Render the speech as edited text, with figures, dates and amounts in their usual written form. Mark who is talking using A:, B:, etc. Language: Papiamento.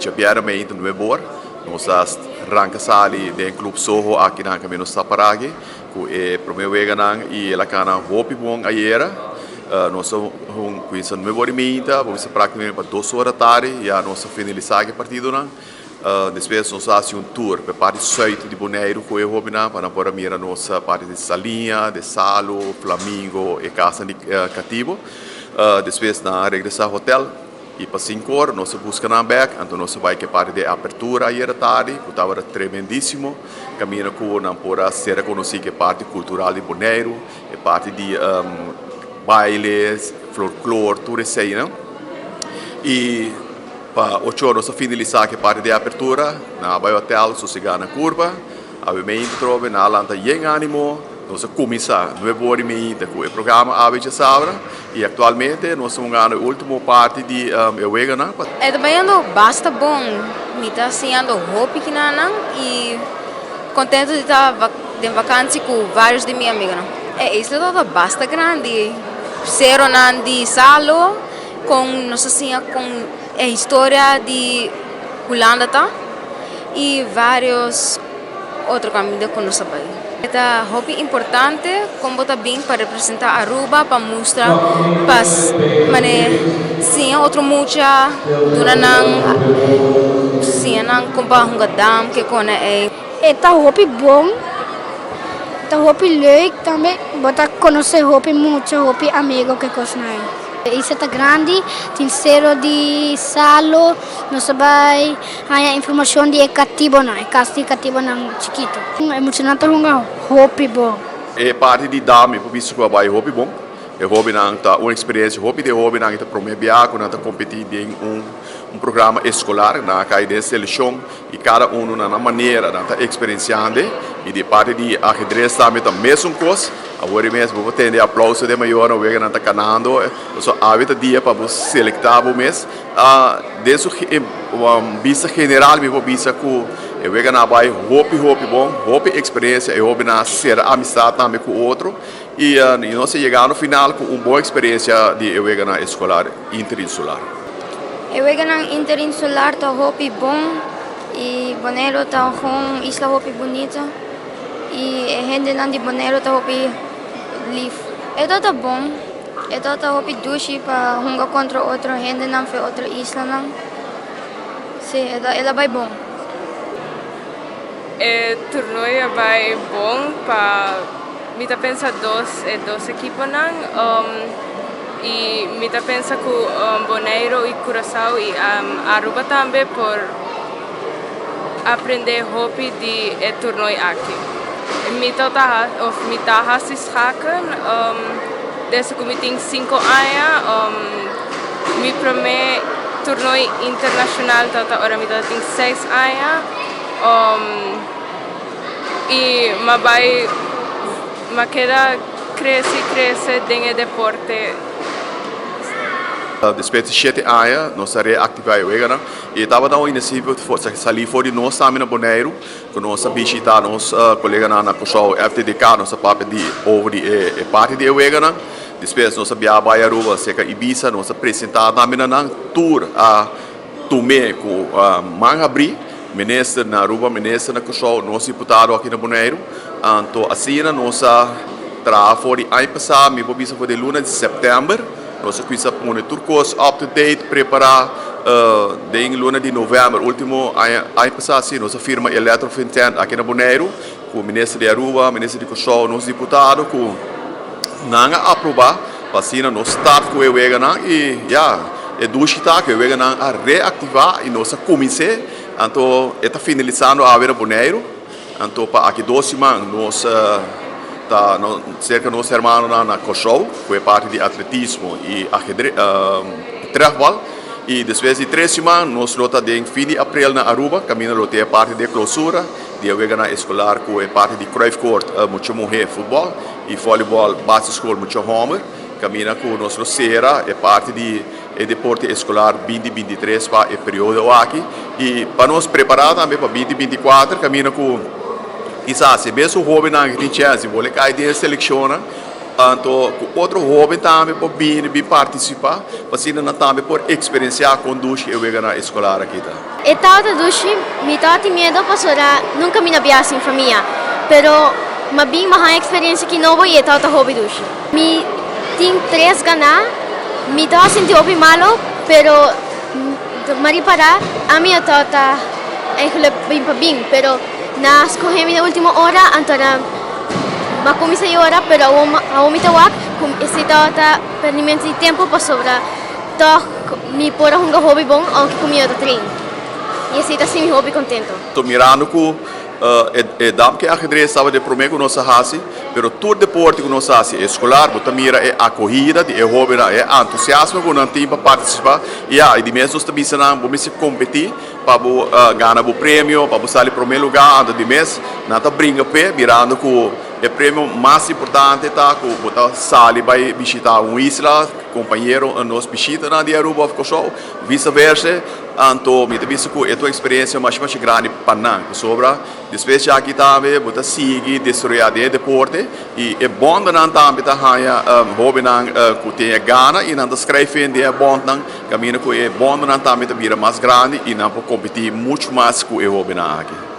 A: Djabièrnè meinta nueb'or nos a ranka sali den Club Soho aki nan kaminda nos ta para aki ku e promé weganan i el a kana hopi bon ayera. Nos a kuminsá nueb'or i meinta bo bisa praktikamente pa 2 or atardi ya nos a finalisá ku e partidonan. Despues nos a hasi un tour pa e parti sùit di Boneiru ku e hóbennan pa nan por a mira nos parti di Saliña, di Salu, Flamingo, e kasnan di katibu. Despues nan a regresá hotèl. I pa 5 or nos a buska nan bek, anto nos a bai ku e parti di e apertura ayera tardi, ku tabata tremendísimo, kaminda ku nan por a ser rekonosí ku e parti kultural di Boneiru, e parti di baile, folklor, tur eseinan. I pa 8 or nos a finalisá ku e parti di e apertura, nan a bai hotel sosegá nan kurpa. Awe meinta trobe nan a lanta yen ánimo. Nos a kuminsá 9'30 ku e programa awe djasabra i aktualmente nos ta hungando e último parti di e weganan.
B: E ta bayendo basta bon. Mi ta siñando hopi kinanan i kontentu di ta den vakansi ku vários di mi amigonan. E isla ta basta grandi, seronan di Salo kon nos ta siña kon e historia di Hulanda ta i vários otro caminda cu nos a bay. E ta hopi importante con bo ta bin pa representa Aruba, pa mustra, pa mane siña otro mucha, duna nan, siña nan con pa hunga dam, ke cona ey.
C: E ta hopi bon, ta hopi leuk tambe, bo ta conoce hopi mucha, hopi amigo ke cosnan ey. E isla ta grandi, tin cero di salo, nos ta bay haña informashon di e katibonan, e kas di katibonan chikito. E muchanan ta hunga hopi bon.
A: E parti di dam mi por bisa ku a bai hopi bon. E hobennan ta un eksperensia hopi di e hobennan ta promé bia ku nan ta kompetí den un programa eskolar. Nan a kai den selekshon i kada unu na nan manera nan ta eksperensiando i di e parti di ahedres tambe ta mesun kos. Awor i mes bo por tende e aplouso di e mayornan wega nan ta kanando. Pasobra awe ta dia pa bo selektá bo mes. Den su bista general mi por bisa ku e weganan a bai hopi hopi bon, hopi eksperensia, e hobennan a sera amistat tambe ku otro i nos a yega no final ku un bon eksperensia di e weganan eskolar interinsular.
D: E weganan interinsular ta hopi bon i Boneiru ta un isla hopi bunita i e hendenan di Boneiru ta hopi lif. E ta bon. E tabata hopi dushi pa hunga kontra otro hendenan for otro islanan. Sí, el a bai bon.
E: E torneo a bai bon pa mi ta pensa dos e dos ekiponan i mi ta pensa ku Boneiru i Curaçao i Aruba tambe por aprende hopi di e torneo aki. Mi ta of mi ta hasi schaken desde ku mi tin 5 aña. Mi promé torneo internashonal tabata ora mi tabatin 6 aña i m'a bai m'a keda krese i krese den e deporte.
A: Despues di 7 aña nos a reaktivá e weganan i tabata un inisiativa salí for di nos tambe na Boneiru ku nos a bishitá nos koleganan na Kòrsou FTDK. Nos a papia di over di e parti di e weganan. Despues nos a biaha bai Aruba serka Ibisa, nos a presentá tambe na nan. Tur a tum'é ku man habrí, minister na Aruba, minister na Kòrsou, nos diputado aki na Boneiru. Anto asina nos a traha for di aña pasá, mi por bisa for di luna di sèptèmber nos a kuminsá pone tur kos up to date, prepará. Den luna di novèmber último aña aña pasá si nos a firma e letter of intent aki na Boneiru ku minister di Aruba, minister di Kòrsou, nos diputado ku nan a aprobá pa asina nos start ku e weganan. I ya, e dushi ta ku e weganan a reaktivá i nos a kumins'é, anto e ta finalisando awe na Boneiru. Anto pa aki 2 siman nos ta serka nos hermanonan na Kòrsou ku e parti di atletismo i ahedres, trèfbal, i despues di 3 siman nos lo ta den fin di aprel na Aruba kaminda lo tin e parti di e klousura di e weganan eskolar ku e parti di Cruyff Court mucha muhé futbòl i vòlibòl basisschool mucha hòmber, kaminda ku nos lo sera e parti di e deporte eskolar 2023 pa e periodo aki i pa nos prepará tambe pa 2024, kaminda ku kisas e mesun hóbennan ku tin chèns di bole kai den e selekshonnan. Anto ku otro hoben tambe por bini bin partisipá pa asina nan tambe por eksperensiá kon dushi e weganan eskolar aki ta.
D: E tabata dushi, mi tabatin miedo pasobra nunka mi no biaha sin famia, pero m'a bin m'a haña eksperensia ki nobo i e tabata hopi dushi. Mi tin tres ganá, mi tabata sinti hopi malo, pero m'a ripará ami no tabata eigenlijk bin pa bin, pero nan a skohe mi na ultimo ora, anto nan m'a kuminsá yora, pero awor mi ta wak ku esei tabata perdimento di tempu pasobra Tòg mi por a hunga hopi bon ounke ku mi no ta train. I esei ta hasi mi hopi kontento.
A: To mirando ku e damke ahedres tabata e promé ku nos a hasi, pero tur deporte ku nos a hasi eskolar bo ta mira e akohida di e hóbennan, e antusiasmo ku nan tin pa partisipá. I ya, i di mes nos ta bisa nan bo mester kompetí pa bo gana bo premio, pa bo sali promé lugá. Anto di mes nan ta bringa p'e mirando ku e premio mas importante ta ku bo ta sali bai bishitá un isla. Compañero nos bishitanan di Aruba of Kòrsou, visa versa, anto mi ta bisa ku e ta un eksperensia masha masha grandi pa nan, pasobra despues djaki tambe bo ta sigui desaroyá den e deporte i e bòndanan tambe ta haña hóbennan ku tin e gana i nan ta skrijf in den e bòntnan kaminda ku e bòndanan tambe ta bira mas grandi i nan por kompetí muchu mas ku e hóbennan aki.